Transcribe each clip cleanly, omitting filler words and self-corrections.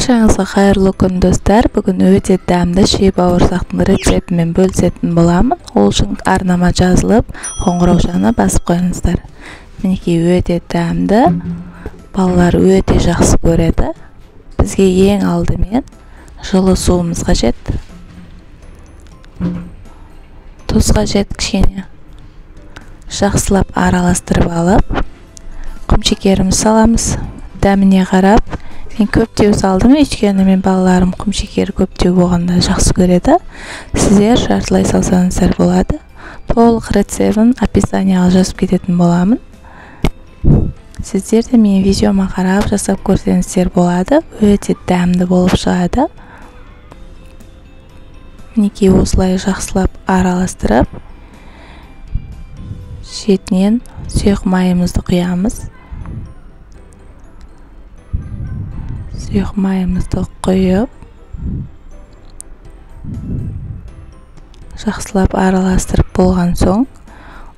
Баршаңызға қайырлы күн, достар. Бүгін өте дәмді ши бауырсақтың рецептімен бөлісетін боламын. Ол үшін арнама жазылып, қоңыраушаны басып қойыңыздар. Мінекей өте дәмді, балалар өте жақсы көреді. Бізге ең алдымен жылы суымыз қажет. Тұз қажет кішкене. Жақсылап араластырып алып, құмшекеріміз саламыз. Дәміне қарап, мен көптеу салдым, өйткені мен балаларым құмшекері көптеу болғанда жақсы көреді. Сіздер жартылай салсаңыздар болады. Толық рецептін описанияға жазып кететін боламын. Сіздер де менің видеома қарап жасап көрсеңіздер болады. Өте дәмді болып шығады. Мінекей осылай жақсылап араластырып, шетінен сұйық майымызды құямыз. Сұйық майымызды құйып, жақсылап араластырып болған соң,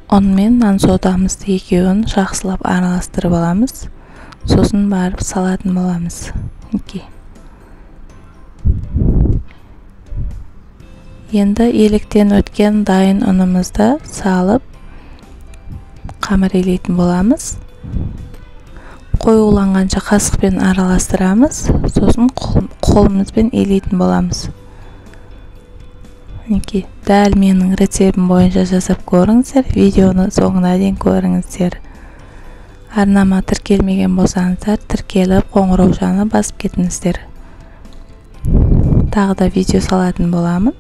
ұн мен нан содамызды екеуін жақсылап араластырып аламыз. Сосын барып салатын боламыз. Мінекей. Енді електен өткен дайын ұнымызды салып, қамыр илейтін боламыз. Қоюланғанша қасықпен араластырамыз, сосын қолымызбен илейтін боламыз. Мінекей, дәл менің рецептім бойынша жасап көріңіздер, видеоны соңына дейін көріңіздер. Арнама тіркелмеген болсаңыздар, тіркеліп қоңыраушаны басып кетіңіздер. Тағы да видео салатын боламын.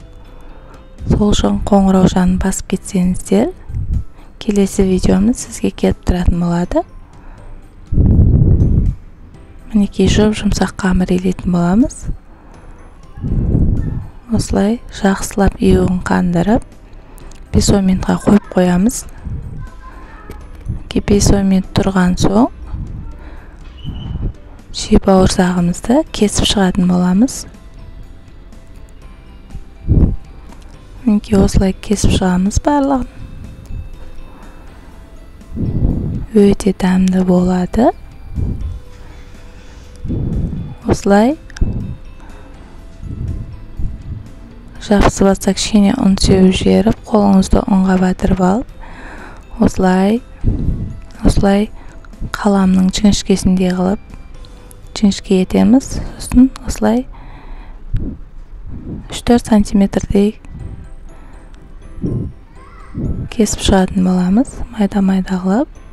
Сол үшін қоңыраушаны басып кетсеңіздер, келесі видеомыз сізге келіп тұратын болады. Мінекей жұп-жұмсақ қамыр илейтін боламыз. Осылай жақсылап иуін қандырып, 5-10 минутқа қойып қоямыз. 5-10 минут тұрған соң ши бауырсағымызды кесіп шығатын боламыз. Мінекей осылай кесіп шығамыз барлығын. Өте дәмді болады. Осылай жабысып атса кішкене ұн сеуіп жіберіп, қолыңызды ұнға батырып алып, осылай қаламның жіңішкесіндей қылып жіңішке етеміз. Сосын осылай 3-4 сантиметрдей кесіп шығатын боламыз, майда-майда қылып.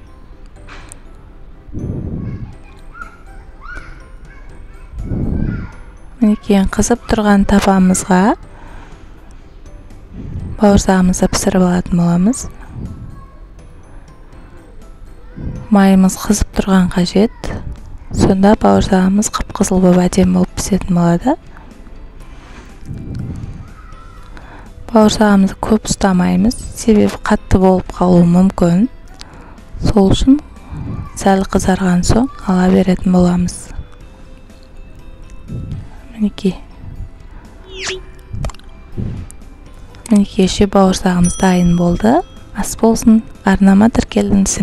Мінекей қызып тұрған табамызға бауырсағымызды пісіріп алатын боламыз. Майымыз қызып тұрған қажет. Сонда бауырсағымыз қып-қызыл болып әдемі болып пісетін болады. Бауырсағымызды көп ұстамаймыз, себебі қатты болып қалуы мүмкін. Сол үшін сәл қызарған соң ала беретін боламыз. Мінекей. Мінекей ши бауырсағымыз дайын болды. Ас болсын. Арнама тіркеліңіз.